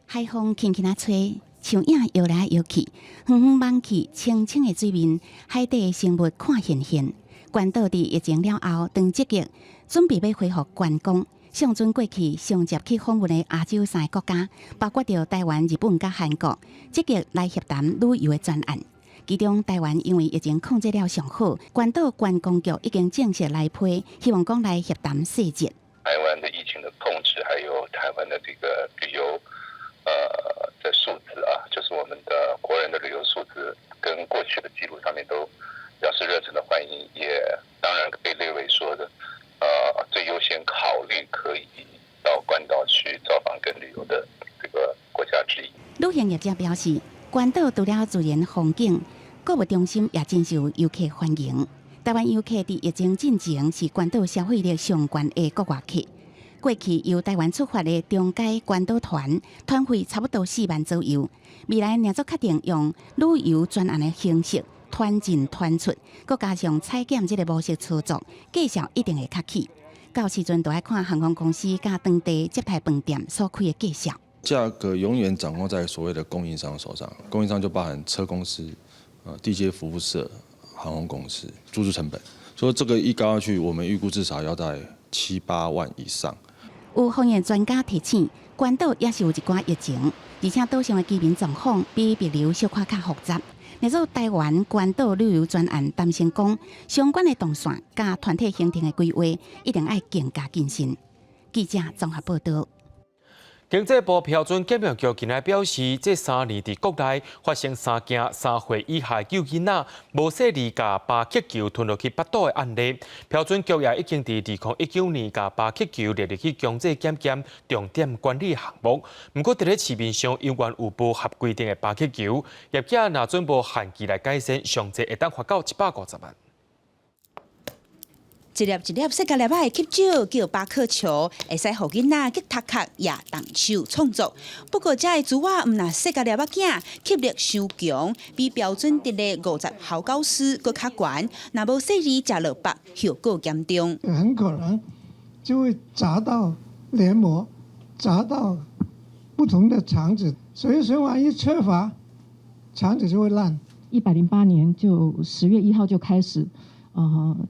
海風輕輕仔吹，樹影搖來搖去，遠遠望去，清清的水面，海底的生物看現現。關島佇疫情了後，當積極準備欲恢復觀光。上陣過去上捷去訪問的亞洲三个國家，包括著台灣、日本佮韓國，積極來協談旅遊的專案。其中台灣因為疫情控制了上好，關島觀光局已經正式來批，希望講來協談細節。台灣的疫情的控制，還有台灣的這個旅遊，的數字啊，就是我們的國人的旅遊數字，跟過去的記錄上面都表示熱忱的歡迎，也當然被列為說的，最優先考慮可以到關島去造訪跟旅遊的這個國家之一。旅行業者表示，關島除了自然風景，購物中心也真受遊客歡迎。台灣遊客佇疫情進前是關島消費力上懸的國外客。過去由台灣出發的中階關島團，團費差不多4萬左右。未來若做確定用旅遊專案的形式，團進團出，閣加上採檢這个模式操作，價數一定會較起。到時陣就愛看航空公司佮當地接待飯店所開的價數。價格永遠掌握在所謂的供應商手上，供應商就包含車公司、地接服務社、航空公司、住宿成本。所以這個一高下去，我們預估至少要在七八萬以上。有防疫專家提醒，關島也是有一寡疫情，而且島上的居民狀況比帛琉小可較複雜。若做台灣關島旅遊專案，擔心講相關的動線佮團體行程的規劃，一定愛更加謹慎。記者綜合報道。經濟部標準檢驗局今日表示，這3年佇國內發生三件3歲以下幼囡仔無細膩共巴克球吞落去腹肚的案例。標準局也已經佇2019年共巴克球列入去強制檢驗重點管理項目。毋過，佇咧市面上猶原有無合規定的巴克球，業者若準無限期來改善，上濟會當罰到150萬。一粒一粒細甲粒仔的吸石叫巴克球，會使予囡仔激頭殼也動手創作。不過，這个珠仔毋但細甲粒仔囝，吸力傷強，比標準值的50毫高斯閣較懸。若無細膩食落腹，後果嚴重。很可能就會砸到黏膜，砸到不同的腸子，所以循環一缺乏，腸子就會爛。108年就10月1號就開始。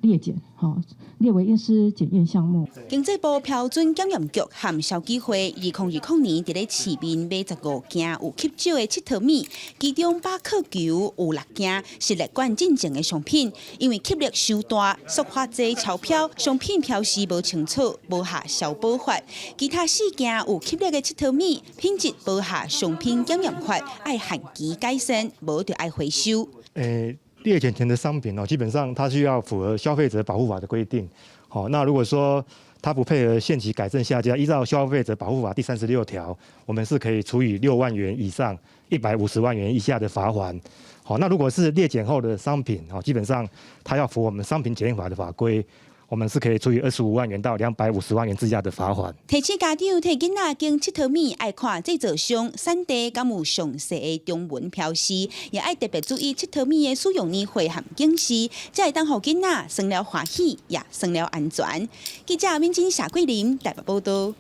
列檢，吼，列為驗屍檢驗項目。經濟部標準檢驗局和消基會，2020年佇咧市面買15件有吸石的𨑨迌物，其中巴克球有六件是列管進前的商品，因為吸力傷大，塑化劑超標，商品標示無清楚，無合消保法。其他四件有吸力的𨑨迌物，品質無合商品檢驗法，愛限期改善，無就愛回收。列檢前的商品哦，基本上它需要符合消費者保護法的規定。好，那如果說它不配合限期改正下架，依照消費者保護法第36條，我們是可以處以6萬元以上150萬元以下的罰鍰。好，那如果是列檢後的商品，哦，基本上它要符合我們商品檢驗法的法規，我們是可以處以25萬元到250萬元之下的罰款。提醒家長替囡仔揀𨑨迌物，愛看製造商、產地敢有詳細的中文標示，也愛特別注意𨑨迌物的使用年歲和警示，才會當予囡仔耍了歡喜，也耍了安全。記者敏珍、謝桂林台北報道。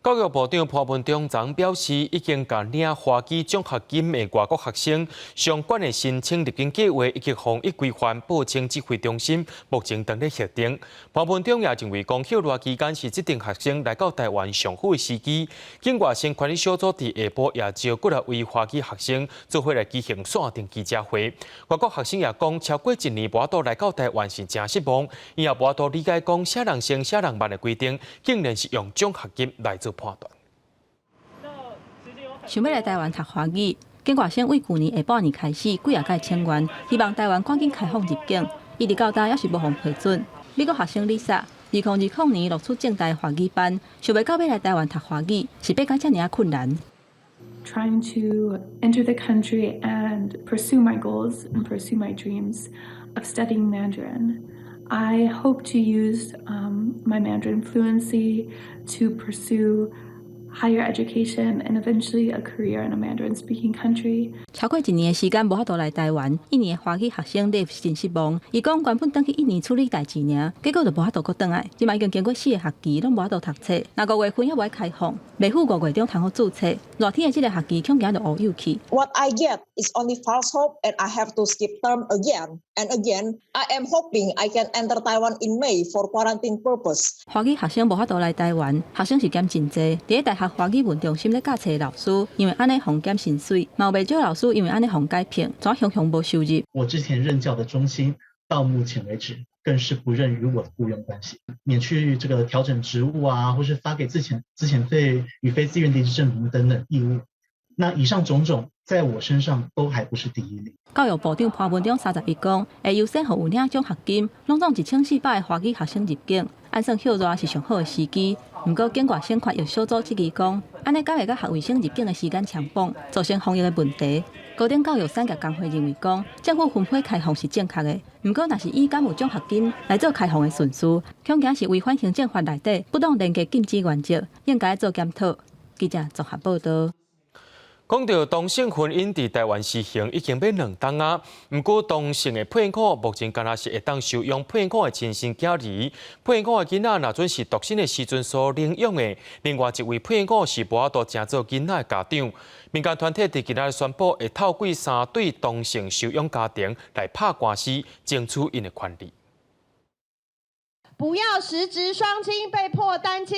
教育部長潘文忠昨表示，已經共領華語獎學金的外國學生相關的申請入境計劃以及防疫規範報請指揮中心，目前正咧核定。潘文忠也認為，講歇熱期間是這等學生來到台灣上好的時機。境外生權利小組佇下晡也召幾若位華語學生做伙來舉行線頂記者會。外國學生也講，超過一年無法度來到台灣是誠失望，伊也無法度理解講啥人先啥人慢的規定，竟然是用獎學金來做判斷。想欲來台灣讀華語，境外生對舊年下半年開始，幾仔擺請願，希望台灣趕緊開放入境，一直到今猶是無予批准。美國學生麗莎，2020年錄取政大華語班，想袂到欲來台灣讀華語，是變甲遮爾仔困難。 Trying to enter the country and pursue my goals and pursue my dreams of studying Mandarin. I hope to use my Mandarin fluency to pursue higher education and eventually a career in a Mandarin-speaking country. 超過一年的時間無法度來台灣，印尼的華語學生麗真失望。伊講原本轉去印尼處理代誌爾，結果就無法度閣轉來。這擺已經經過四个學期，攏無法度讀冊。若五月份猶無愛開放，袂赴五月中通好註冊。熱天的這个學期恐驚就烏有去。 What I get is only false hope, and I have to skip term again and again. I am hoping I can enter Taiwan in May for quarantine purpose. 華語學生無法度來台灣，學生是減真濟。佇咧大學華語文中心咧教冊的老師，因為按呢予減薪水，嘛有袂少老師因為按呢予解聘，怎雄雄無收入。我之前任教的中心，到目前為止更是不認與我的僱傭關係，免去這個調整職務啊，或是發給資遣費與非自願離職證明等等義務。那以上種種，在我身上都還不是第一例。教育部長潘文忠31講，會優先予有領獎學金，攏總1400個華語學生入境，按算歇熱是上好的時機。毋過境外生權益小組質疑講，按呢敢會佮學位生入境的時間搶綁，造成防疫的問題。高等教育產業工會認為講，政府分批開放是正確的，毋過若是以敢有獎學金來做開放的順序，恐驚是違反行政法內底不當連結禁止原則，應該做檢討。記者綜合報道。講到同性婚姻佇台灣實行已經欲兩冬啊，毋過同性的配偶目前敢若是會當收養配偶的親生囝兒，配偶的囡仔若準是獨身的時陣所領養的，另外一位配偶是無法度成做囡仔的家長。民間團體佇今仔日宣布，會透過三對同性收養家庭來拍官司，爭取𪜶的權利。不要實質雙親被迫單親，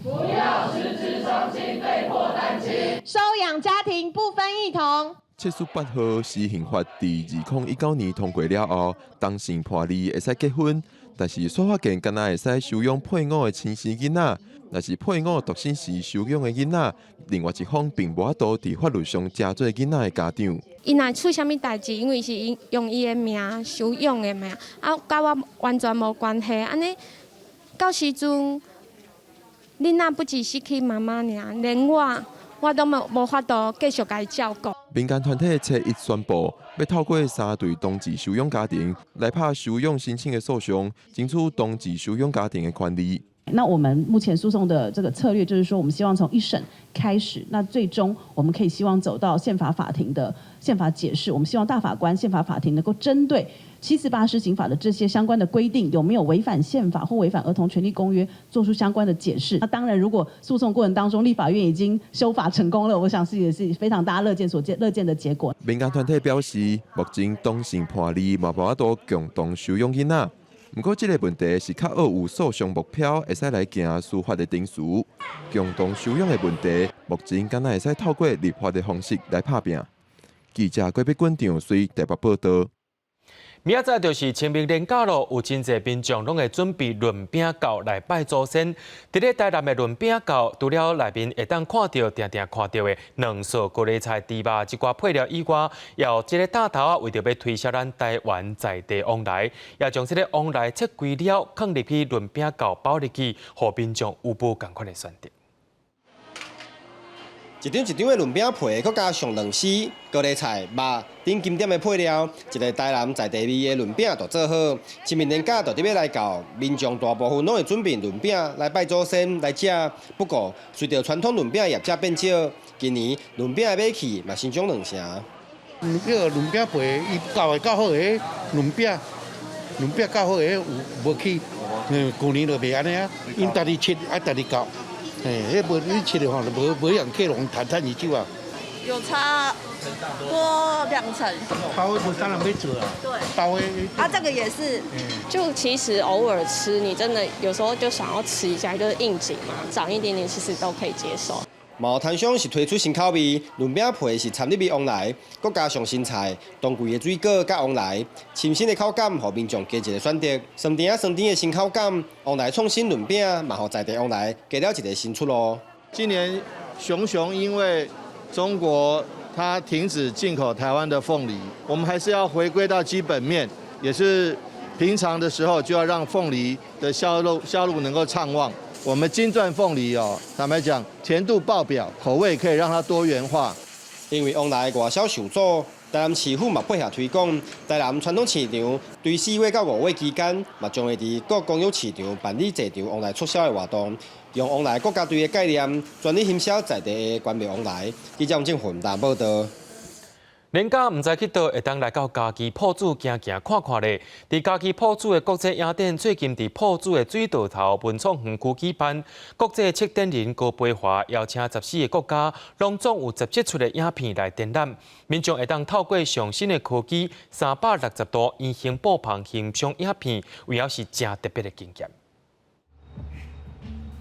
不要實質雙親被迫單親，收養家庭不分異同。7月8號，施行法佇2019年通過了後，同性伴侶會使結婚，但是煞發現敢若會使收養配偶的親生囡仔，若是配偶獨身時收養的囡仔，另外一方並無法度佇法律上成做囡仔的家長。伊若出啥物代誌，因為是用伊的名收養的名，啊，佮我完全無關係。按呢，到時陣，囡仔不只失去媽媽爾，連我我都無法度繼續共伊照顧。民間團體初一宣布，欲透過三對同志收養家庭來拍收養申請的訴訟，爭取同志收養家庭的權利。那我們目前訴訟的這個策略，就是說，我們希望從一審開始，那最終我們可以希望走到憲法法庭的憲法解釋。我們希望大法官、憲法法庭能夠針對748施行法的這些相關的規定，有沒有違反憲法或違反兒童權利公約，做出相關的解釋。那當然，如果訴訟過程當中立法院已經修法成功了，我想是也是非常大家樂見所見樂見的結果。民間團體表示，目前同性伴侶嘛無法度共同收養囡仔。毋過，這个問題是較愛有訴訟目標，會使來行司法的程序。共同收養的問題，目前敢若會使透過立法的方式來拍拚。記者郭碧君、張穗台北報道。明仔載就是清明連假咯，有真濟民眾攏會準備潤餅醮來拜祖先。佇咧台南的潤餅醮，除了內面會當看著定定看著的卵素高麗菜、豬肉這寡配料以外，也有這个擔頭仔為著欲推銷咱台灣在地旺來，也將這个旺來切開了，囥入去潤餅醮包入去，予民眾有無仝款的選擇。一張一張的潤餅皮，閣加上卵絲、高麗菜、肉等經典的配料，一个台南在地味的潤餅就做好。清明連假就欲來到，民眾大部分攏會準備潤餅來拜祖先來食。不過，隨著傳統潤餅業者變少，今年潤餅的買氣嘛成長兩成。嗯，彼个潤餅皮，伊厚的較好的潤餅，潤餅較好的有無去？嗯，舊年就袂按呢啊，𪜶家己切愛家己攪。嘿，彼無你切的吼，就無無樣客攏彈彈伊手啊。有差多兩成。包的無啥人欲做啊。對。包的。啊，這個也是。就其實偶爾吃，你真的有時候就想要吃一下，就是應景嘛，漲一點點其實都可以接受。嘛有攤商是推出新口味，潤餅皮是摻入去旺來，閣加上新菜、當季的水果佮旺來，清新的口感，予民眾加一個選擇。酸甜仔酸甜的新口感，旺來創新潤餅，嘛予在地旺來加了一个新出路。今年熊熊因為中國它停止進口台灣的鳳梨，我們還是要回歸到基本面，也是平常的時候就要讓鳳梨的銷路銷路能夠暢旺。我們金鑽鳳梨哦，坦白講，甜度爆表，口味可以讓它多元化。因為旺來外銷受阻，台南市府嘛配合推廣。台南傳統市場對4月到5月期間，嘛將會佇各公有市場辦理濟場旺來促銷的活動，用旺來國家隊的概念，全力行銷在地的關廟旺來。記者王正雲台報導。連假毋知去佗，會當來到嘉義朴子行行看看咧。佇嘉義朴子的國際影展，最近佇朴子的水道頭文創園區舉辦。國際策展人高培華邀請14個國家，攏總有17齣的影片來展覽。民眾會當透過上新的科技，360度圓形布棚欣賞影片，有影是誠特別的經驗。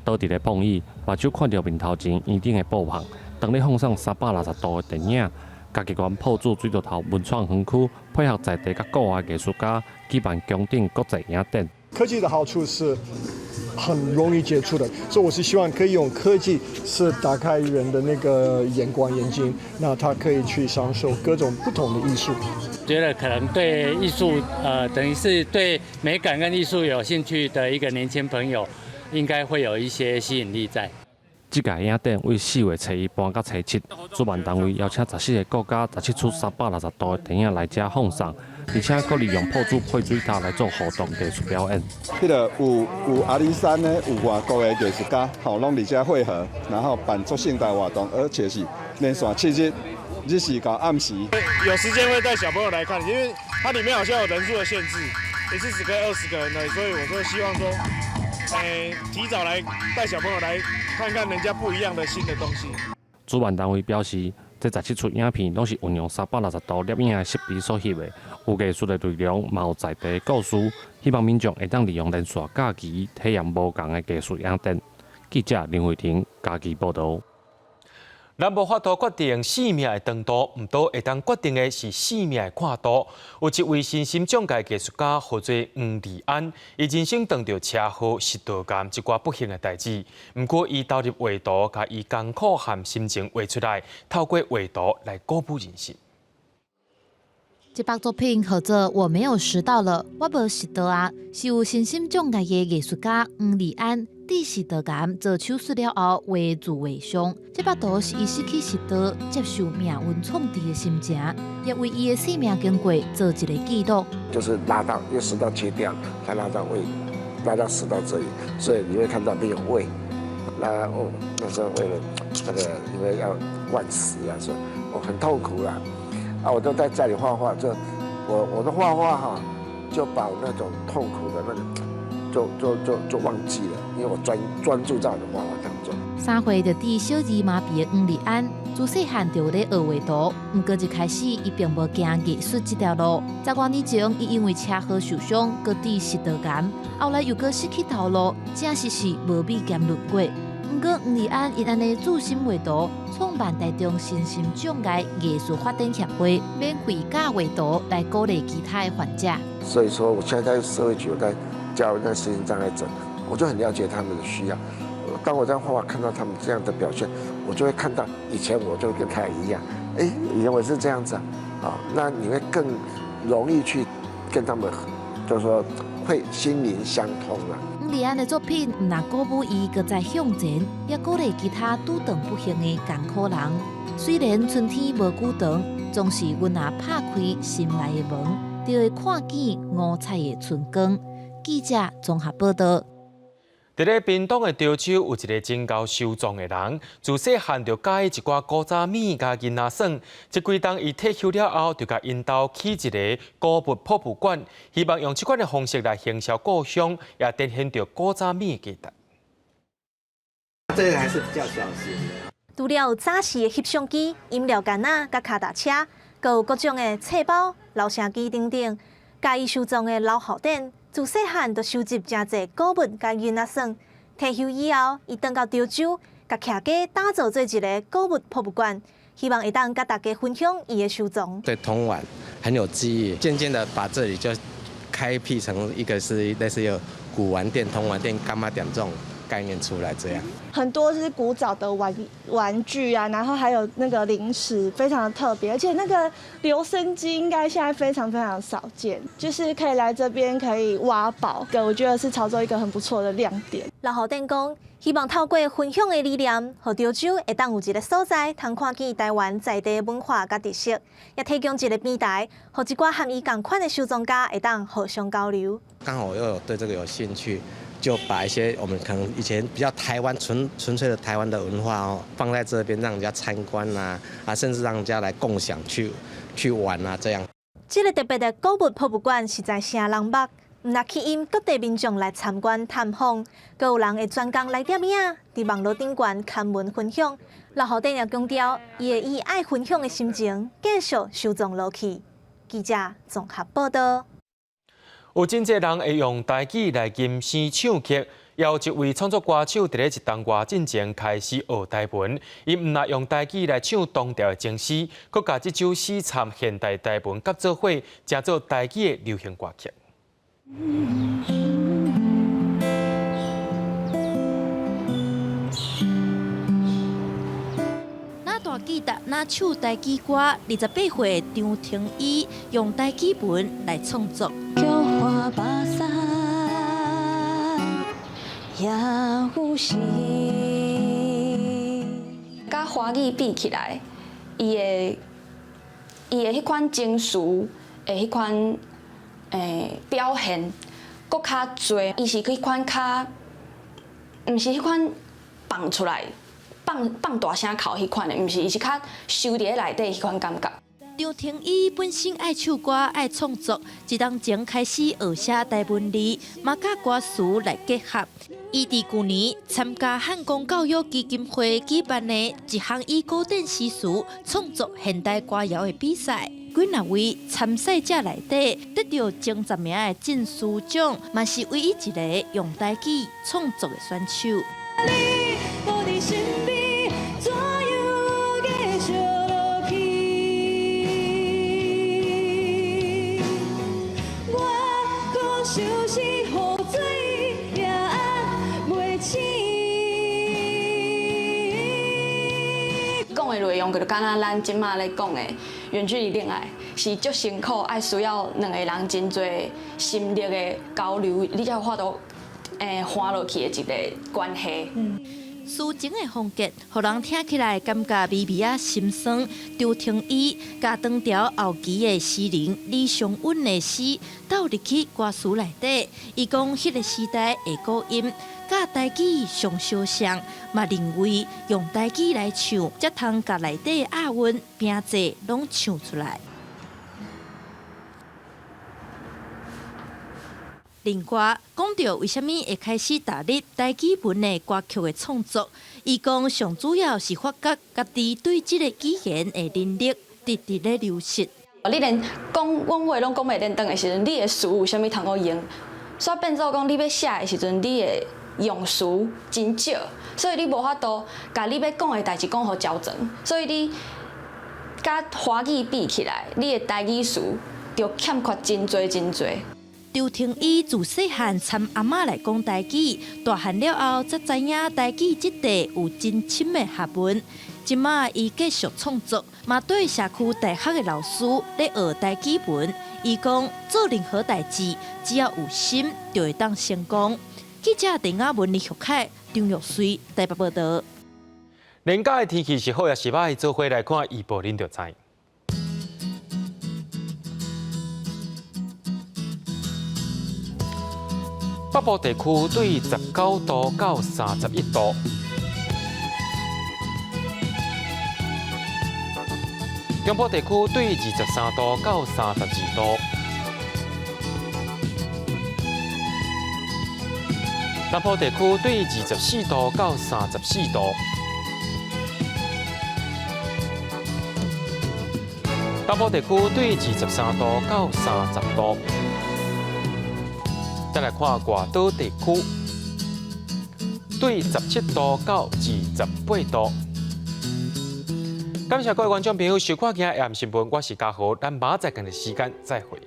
倒佇咧碰椅，目睭看著面頭前圓頂的布棚，當咧放送360度的電影。嘉義縣朴子水道頭文創園區配合在地佮國外藝術家舉辦穹頂國際影展。科技的好處是很容易接觸的，所以我是希望可以用科技是打開人的那個眼光眼睛，那他可以去享受各種不同的藝術。覺得可能對藝術，等於是對美感跟藝術有興趣的一個年輕朋友，應該會有一些吸引力在。這屆影展為4月初一辦到初七，主辦單位邀請14個國家、17齣360度的電影來遮放送，而且閣利用朴子配水塔來做互動藝術表演。彼个有阿里山的，有外國的藝術家，吼，攏佇遮匯合，然後辦足盛大活動，而且是連續7日，日時到暗時。有時間會帶小朋友來看，因為它裡面好像有人數的限制，一次只可以20個人的，所以我說希望說，提早來帶小朋友來看看人家不一樣的新的東西。主辦單位表示，這17齣影片攏是運用360度攝影的設備所翕的，有藝術的內容，嘛有在地的故事，希望民眾會當利用連續假期體驗無仝的藝術影展。記者林慧婷嘉義報導。咱無法度決定生命的長度，毋過會當決定的是生命的闊度。有一位身心障礙藝術家，號做黃利安，伊人生當著車禍、食道癌這寡不幸的代誌。毋過，伊投入畫圖，共伊艱苦和心情畫出來，透過畫圖來鼓舞人心。這幅作品號做《我沒有食道了》，我無食道啊，是有身心障礙的藝術家黃利安，佇食道癌做手術了後畫自畫像。這幅圖是伊失去食道、接受命運創治的心情，也為伊的生命經過做一个記錄。就是拉到，因為食道切掉，他拉到胃，拉到食道這裡，所以你會看到沒有胃。那哦，那時候為了那個，因為要灌食啊，所以我很痛苦啦。啊，我都在家裡畫畫，就我的畫畫哈，就把我那種痛苦的那個，就忘記了，因為我專注在我的畫畫當中。3歲就得小兒麻痹的黃利安，自細漢就有咧學畫圖。毋過一開始，伊並無行藝術這條路。十外年前，伊因為車禍受傷，閣得食道癌，後來又閣失去頭路，證實是無米兼輪月。毋過黃利安𪜶按呢自心畫圖，創辦台中身心障礙藝術發展協會，免費教畫圖來鼓勵其他的患者。所以說，我現在在社會局，我在教那身心障礙者，我就很了解他們的需要。當我在畫畫看到他們這樣的表現，我就會看到以前我就跟他一樣，哎，以前我是這樣子啊，那你會更容易去跟他們就是說會心靈相通啦。黃立安的作品毋但鼓舞伊閣再向前，也鼓勵其他拄著不幸的艱苦人。雖然春天無久長，總是阮若拍開心內的門，就會看見五彩的春光。記者綜合報道。佇咧屏東的潮州有一个真𠢕收藏的人，自細漢就佮意一寡古早物佮囡仔耍。這幾冬伊退休了後，就共𪜶兜起一个古物博物館，希望用這款的方式來行銷故鄉，也展現著古早物的價值。這個還是比較小型的。除了有早時的翕相機、飲料罐仔、佮跤踏車，閣有各種的冊包、留聲機等等，佮伊收藏的老號店。自細漢就收集誠濟古物佮囡仔耍。退休以後，伊轉到潮州，共徛家打造做一个古物博物館，希望會當佮大家分享伊的收藏。對童玩很有記憶，漸漸的把這裡就開闢成一個是類似有古玩店、童玩店、柑仔店這種概念出來，這樣。很多是古早的玩具啊，然後還有那個零食，非常的特別，而且那個留聲機應該現在非常非常少見，就是可以來這邊可以挖寶，我覺得是潮州一個很不錯的亮點。老校長講，希望透過分享的理念，予潮州會當有一个所在，通看見台灣在地文化佮特色，也提供一个平台，予一寡和伊仝款的收藏家會當互相交流。剛好我又有對這個有興趣。就把一些我們可能以前比較台灣純粹的台灣的文化哦，放在這邊讓人家參觀啊，啊，甚至讓人家來共享去玩啊，這樣。這个特別的古物博物館實在誠人目，毋但吸引各地民眾來參觀探訪，閣有人會專工來攝影，佇網路頂懸刊文分享。老校長也強調，伊會以愛分享的心情繼續收藏落去。記者綜合報道。有真濟人會用台語來吟詩唱曲，也有一位創作歌手佇咧一冬外進前開始學台文，伊毋但用台語來唱唐朝的情詩，閣共這首詩參現代台文夾做伙，成做台語的流行歌曲。哪大記得哪唱台語歌，28歲張庭伊用台語文來創作。菊花白山也有心。佮華語比起來，伊的彼款情緒的彼款表現，閣較濟。伊是彼款較，毋是彼款放出來、放放大聲哭彼款的，毋是，伊是較收佇咧內底彼款感覺。張庭伊本身愛唱歌、愛創作，一冬前開始學寫台文字，嘛佮歌詞來結合。伊佇舊年參加漢光教育基金會舉辦的一項以古典詩詞創作現代歌謠的比賽，幾若位參賽者內底得著前10名的進士獎，嘛是唯一一个用台語創作的選手。你無佇身邊，怎樣繼續落去？我講相思雨水也袂醒。講的內容就敢若咱這馬咧講的遠距離戀愛，是足辛苦，愛需要兩个人真濟心力的交流，你才有法度換落去的一个關係。抒情的風格，予人聽起來感覺微微仔心酸。張庭伊共唐朝後期的詩人李商隱的詩鬥入去歌詞內底，伊講彼个時代的古音，佮台語上相像，嘛認為用台語來唱，才通共內底的押韻平仄攏唱出來。另外，講著為啥物會開始踏入台語文的歌曲的創作，伊講上主要是發覺家己對這个語言的能力直直咧流失。你連講阮話攏講袂輪轉的時陣，你的詞有啥物通好用？所以變做講，你欲寫的時陣，你的用詞真少，所以你無法度共你欲講的代誌講予周全。所以你佮華語比起來，你的台語詞就欠缺真濟真濟。張庭伊自細漢參阿嬤來講台語，大漢了後才知影台語這塊有真深的學問。這馬伊繼續創作，嘛對社區大學的老師咧學台語文，伊講做任何代誌，只要有心，就會當成功。記者鄧亞文、李玉凱、張玉穗台北報道。連假的天氣是好抑是䆀，做伙來看預報，恁就知。北部地區對19度到31度，中部地區對23度到32度，南部地區對24度到34度，東部地區對23度到30度。再來看外島地區，對17度到28度。感謝各位觀眾朋友收看今日的新聞，我是嘉豪，咱明仔載仝個時間再會。